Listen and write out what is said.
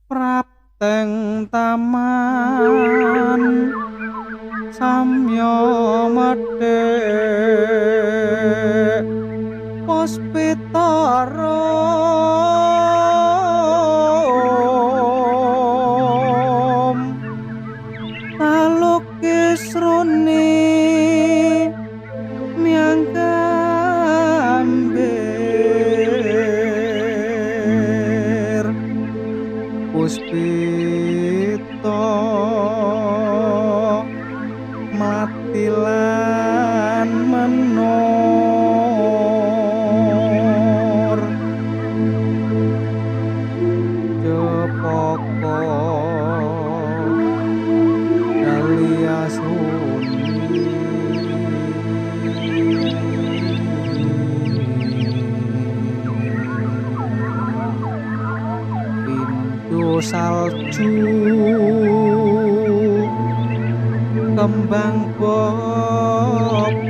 Prapteng taman samya medhek puspitara talukis runi miang gambir puspita mlatilan menur cepaka dahlia suni pintu salju kembang bopor.